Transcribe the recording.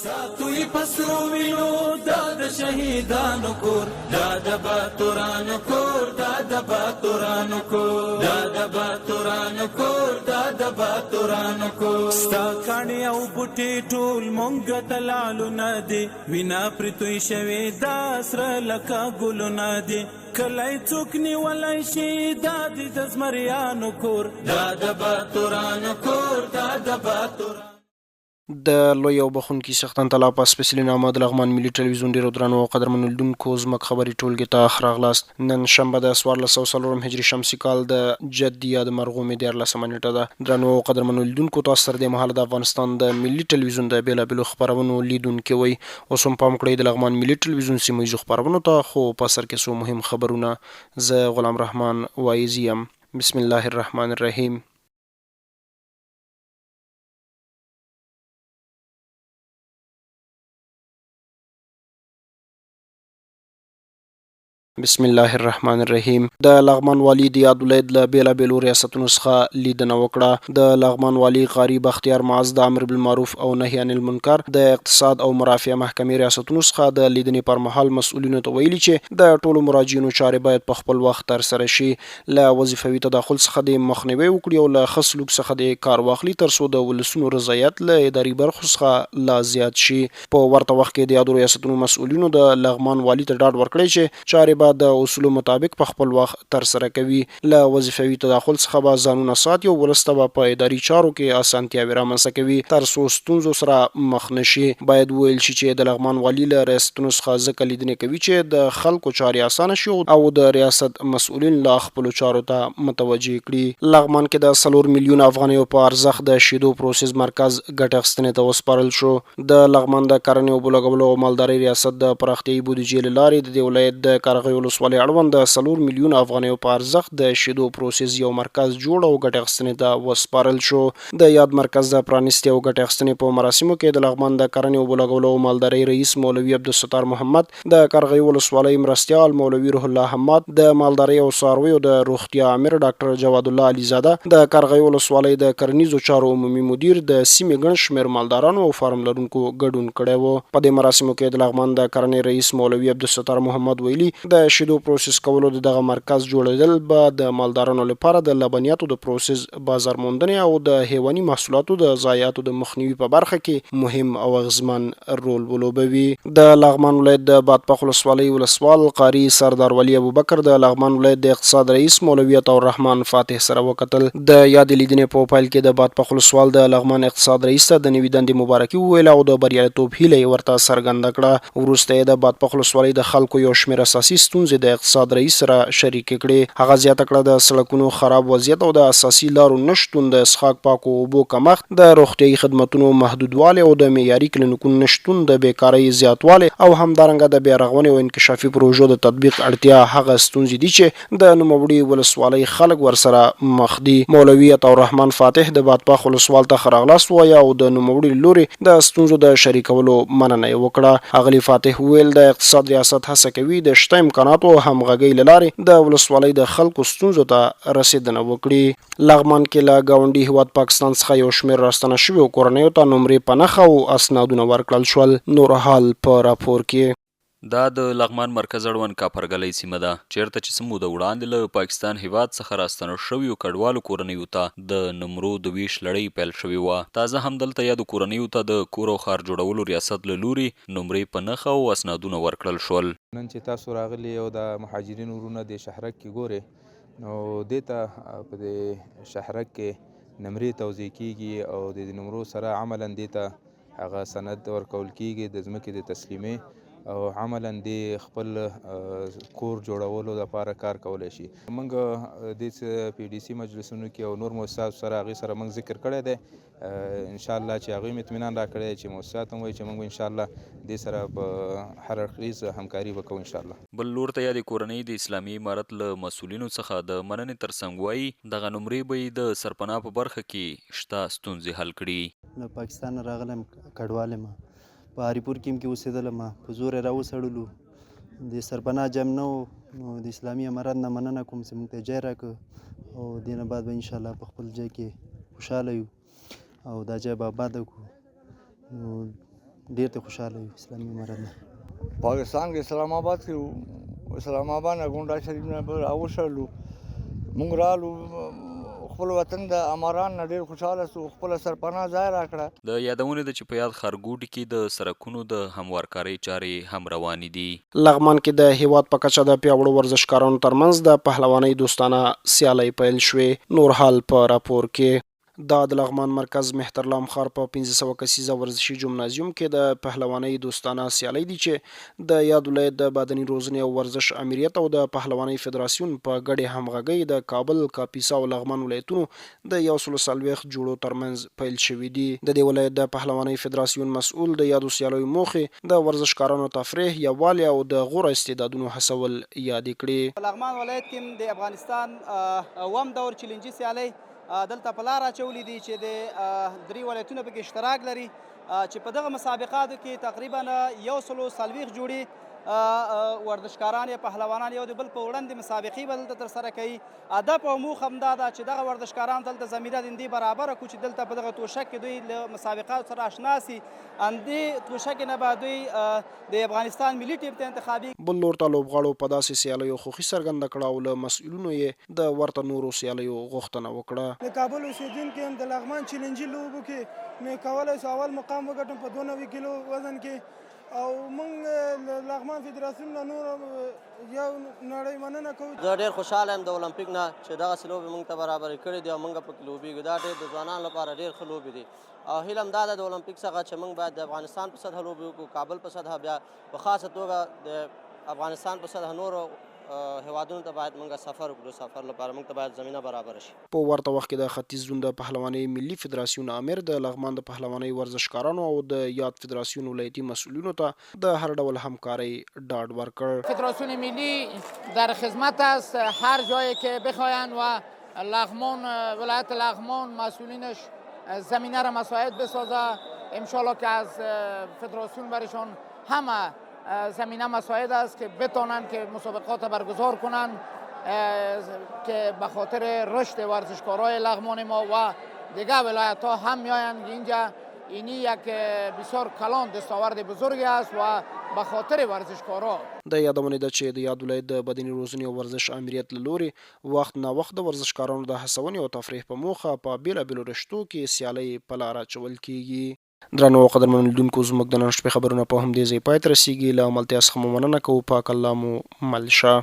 ساتو یې په سرو وینو دا د شهیدانو کور، دا د باتورانو کور، دا د باتورانو کور، دا د باتورانو کور، دا د باتورانو کور. ستا کاڼي او بوټي ټول مونږ ته لالونه دي، وینا پرې توی شوې دا سره لکه ګلونه دي. کلی څوک نیولی شي دا دی د زمریانو کور، دا د باتورانو کور، دا د باتورانو. د لوی او بخښونکي څښتن تعالی په سپېڅلي نامه د لغمان ملي ټلویزیون ډېرو درنو او قدرمنو لیدونکو زموږ خبري ټولګې ته ښه راغلاست. نن شنبه د 1404 هجري شمسي کال د جدي یا د مرغومې 13مه نېټه ده. درنو او قدرمنو لیدونکو، تاسو تر دې مهاله د افغانستان د ملي ټلویزیون د بېلابېلو خپرونو لیدونکي وئ. اوس هم پام کړئ د لغمان ملي ټلویزیون سیمه ییزو خپرونو ته، خو په سر کې څو مهم خبرونه. زه غلام رحمان واعظي یم. بسم الله الرحمن الرحیم. بسم الله الرحمن الرحیم. د لغمان والي د یاد ولایت له بېلابېلو ریاستونو څخه لیدنه وکړه. د لغمان والي قاري بختیار معاذ د امر بالمعروف او نهی عن المنکر، د اقتصاد او مرافعه محکمې ریاستونو څخه د لیدنې پر مهال مسؤلینو ته ویلي چې د ټولو مراجعینو چارې باید په خپل وخت ترسره شي، له وظیفوي تداخل څخه دې مخنیوی وکړي او له ښه سلوک څخه دې کار واخلي ترڅو د ولسونو رضایت له اداري برخو څخه لا زیات شي. په ورته وخت کې د یادو ریاستونو مسؤلینو د لغمان والي ته ډاډ ورکړی چې چارې به د اصولو مطابق په خپل وخت ترسره کوي، له وظیفوي تداخل څخه به ځانونه ساتي او ولس ته به په اداري چارو کې اسانتیاوې رامنځته کوي ترڅو ستونزو سره مخ نه شي. باید وویل شي چې د لغمان والي له ریاستونو څخه ځکه لیدنې کوي چې د خلکو چارې اسانه شي او د ریاست مسؤلین لا خپلو چارو ته متوجه کړي. لغمان کې د 4 میلیونه افغانیو په ارزښت د شیدو پروسس مرکز ګټې اخیستنې ته وسپارل شو. د لغمان د کرنې، اوبو لګولو او مالدارۍ ریاست د پراختیايي بودیجې له لارې د دې ولایت د قرغیو ولسوالۍ اړوند د 4 میلیونه افغانیو په ارزښت د شیدو پروسس یو مرکز جوړ او ګټې اخیستنې ته وسپارل شو. د یاد مرکز د پرانیستې او ګټې اخیستنې په مراسمو کې د لغمان د کرنې، اوبو لګولو او مالدارۍ رئیس مولوي عبدالستار محمد، د قرغیو ولسوالۍ مرستیال مولوي روح الله حماد، د مالدارۍ او څارویو د روغتیا آمر ډاکټر جواد الله علیزاده، د قرغیو ولسوالۍ د کرنیزو چارو عمومي مدیر، د سیمې ګڼ شمېر مالدارانو او فارم لرونکو ګډون کړی و. په دې مراسمو کې د لغمان د کرنې رئیس مولوي عبدالستار محمد ویلي، د شیدو پروسس کولو د دغه مرکز جوړېدل به د مالدارانو لپاره د لبنیاتو د پروسس، بازار موندنې او د حیواني محصولاتو د ضایعاتو د مخنیوي په برخه کې مهم او اغېزمن رول ولوبوي. د لغمان ولایت د بادپښ ولسوالۍ ولسوال قاري سردار ولي ابوبکر د لغمان ولایت د اقتصاد رئیس مولوي عطاالرحمن فاتح سره وکتل. د یادې لیدنې په پیل کې د بادپښ ولسوال د لغمان اقتصاد رئیس ته د نوي دندې مبارکي وویله او د بریالیتوب هیله یې ورته څرګنده کړه. وروسته یې د بادپښ ولسوالۍ د خلکو یو شمېر اساسي ستونزې د اقتصاد رئیس سره شریکې کړې. هغه زیاته کړه، د سړکونو خراب وضعیت او د اساسي لارو نه شتون، د څښاک پاکو اوبو کمښت، د روغتیايي خدمتونو محدودوالی او د معیاري کلینیکونو نه شتون، د بېکارۍ زیاتوالی او همدارنګه د بیارغونې او انکشافي پروژو د تطبیق اړتیا هغه ستونزې دي چې د نوموړي ولسوالۍ خلک ورسره مخ دي. مولوي عطاالرحمن فاتح د بادپښ ولسوال ته ښه راغلاست ووایه او د نوموړي له لورې د ستونزو د شریکولو مننه یې وکړه. ښاغلي فاتح وویل، د اقتصاد ریاست هڅه کوي د شته امکاناتو او همغږۍ له لارې د ولسوالۍ د خلکو ستونزو ته رسېدنه وکړي. لغمان کې له ګاونډي هېواد پاکستان څخه یو شمېر راستنه شویو کورنیو ته نمرې په نښه او اسنادونه ورکړل شول. نور حال په راپور کې. دا د لغمان مرکز اړوند کاپرګلۍ سیمه ده، چېرته چې څه موده وړاندې له پاکستان هېواد څخه راستنو شویو کډوالو کورنیو ته د نمرو د وېش لړۍ پیل شوې وه. تازه هم دلته یادو کورنیو ته د کور او ښار جوړولو ریاست له لوري نمرې په نښه او اسنادونه ورکړل شول. نن چې تاسو راغلي او دا مهاجرین ورونه دې شهرک کې ګورې نو دې ته په دې شهرک کې نمرې توزیع کیږي او د دې نمرو سره عملا دې ته هغه سند ورکول کیږي د ځمکې د تسلیمې او عملا دی خپل کور جوړولو لپاره کار کولی شي. موږ د پي ډي سي مجلسونو کې او نور موسساتو سره هغې سره موږ ذکر کړی دی، ان شاء الله چې هغوی هم اطمینان راکړی چې موسسات هم وایي چې موږ به ان شاء الله دې سره په هر اړخیز همکاري به کوو ان شاء الله. بل لور ته یادې کورنۍ د اسلامي امارت له مسؤلینو څخه د مننې ترڅنګ وايي، دغه نمرې به یې د سرپناه په برخه کې شته ستونزې حل کړي. له پاکستانه راغلی یم، کډوال یم، په هریپور کیمپ کې اوسېدلم، په زور یې راوسړلو، د سرپناه ځای هم نه و، نو د اسلامي امارت نه مننه کوم چې موږ ته یې ځای راکړ او دې نه بعد به انشاءالله په خپل ځای کې خوشحاله یو او دا ځای به آباد کړو. نو ډېر ترې خوشحاله یو اسلامي امارت نه. پاکستان کې اسلام آباد کې وو، اسلام آباد نه ګونډا شریف نه راوشړلو، مونږ رالو خپل وطن د اماران نه ډېر خوشحاله سو، خپله سرپناه ځای راکړه. د یادونې ده چې په یاد ښارګوټي کې د سرکونو د هموارکارۍ چارې هم روانې دي. لغمان کې د هېواد په کچه د پیاوړو ورزشکارانو ترمنځ د پهلوانۍ دوستانه سیالۍ پیل شوې، نور حال په راپور کې. دا د لغمان مرکز مهترلام ښار په 500 کسیزه ورزشي جمنازیوم کې د پهلوانۍ دوستانه سیالۍ دي چې د یاد ولایت د بدني روزنې او ورزش امریت او د پهلوانۍ فدراسیون په ګډې همغږۍ د کابل، کاپیسا او لغمان ولایتونو د 140 جوړو ترمنځ پیل شوې دي. د دې ولایت د پهلوانۍ فدراسیون مسؤل د یادو سیالیو موخې د ورزشکارانو تفریح، یووالی او د غوره استعدادونو هڅول یادې کړې. په لغمان ولایت کې د افغانستان اووم دور چلنجي سیالۍ دلته په لار اچولې دي چې د درې ولایتونه پکې اشتراک لري چې په دغه مسابقاتو کې تقریبا 140 جوړې ورزشکاران یا پهلوانان یو د بل په وړاندې مسابقې به دلته ترسره کوي. هدف او موخه هم دا ده چې دغه ورزشکاران دلته زمینه د اندې برابره کړو چې دلته په دغه توشک کې دوی له مسابقاتو سره آشنا سي، اندې توشکې نه به دوی د افغانستان ملي ټیم ته انتخابي. بل لور ته لوبغاړو په داسې سیالیو خوښي څرګنده کړه او له مسؤلینو یې د ورته نورو سیالیو غوښتنه وکړه. د کابل اوسېدونکی یم، د لغمان چلنجي لوبو کې مې کولای شو اول مقام وګټم په 92 کیلو وزن کې او موږ له لغمان فدراسیون نه نور یو نړۍ مننه کوو. زه ډېر خوشحاله یم د المپیک نه چې دغسې لوبې موږ ته برابرې کړې دي او موږ پکې لوبېږو. دا ډېر د ځوانانو لپاره ډېر ښه لوبې دي او هیله هم دا ده د المپیک څخه چې موږ باید د افغانستان په سطحه لوبې وکړو، کابل په سطحه، بیا په خاصه توګه د افغانستان په سطحه نورو هیوادونو ته باید موږ سفر وکړو، سفر لپاره موږ ته باید زمینه برابره شي. په ورته وخت کې د ختیځ زون د پهلوانۍ ملي فدراسیون آمر د لغمان د پهلوانۍ ورزشکارانو او د یاد فدراسیون ولایتي مسؤلینو ته د هر ډول همکارۍ ډاډ ورکړ. فدراسیون ملي در خدمت است، هر جایی که بخواهند و لغمان، ولایت لغمان مسئولینش زمینه را مساعد بسازه، انشالله که از فدراسیون برشان همه زمینه مساعد است که بتانند که مسابقات برگزار کنند که به خاطر رشد ورزشکارای لغمان ما و دیگه ولایت ها هم میآیند اینجا. اینی یک بسیار کلان دستاورد بزرگی است و به خاطر ورزشکارا. د یادونې ده چې د یاد ولایت د بدني روزنې او ورزش آمریت له لورې وخت ناوخت د ورزشکارانو د هڅونې او تفریح په موخه په بېلابېلو رشتو کې سیالۍ په لاره اچول کېږي. درنو او قدرمنو لیدونکو زموږ د نن شپې خبرونه په همدې ځای پای ته رسیږي. له ملتیا څخه مو مننه کوو. پاک الله مو مل شه.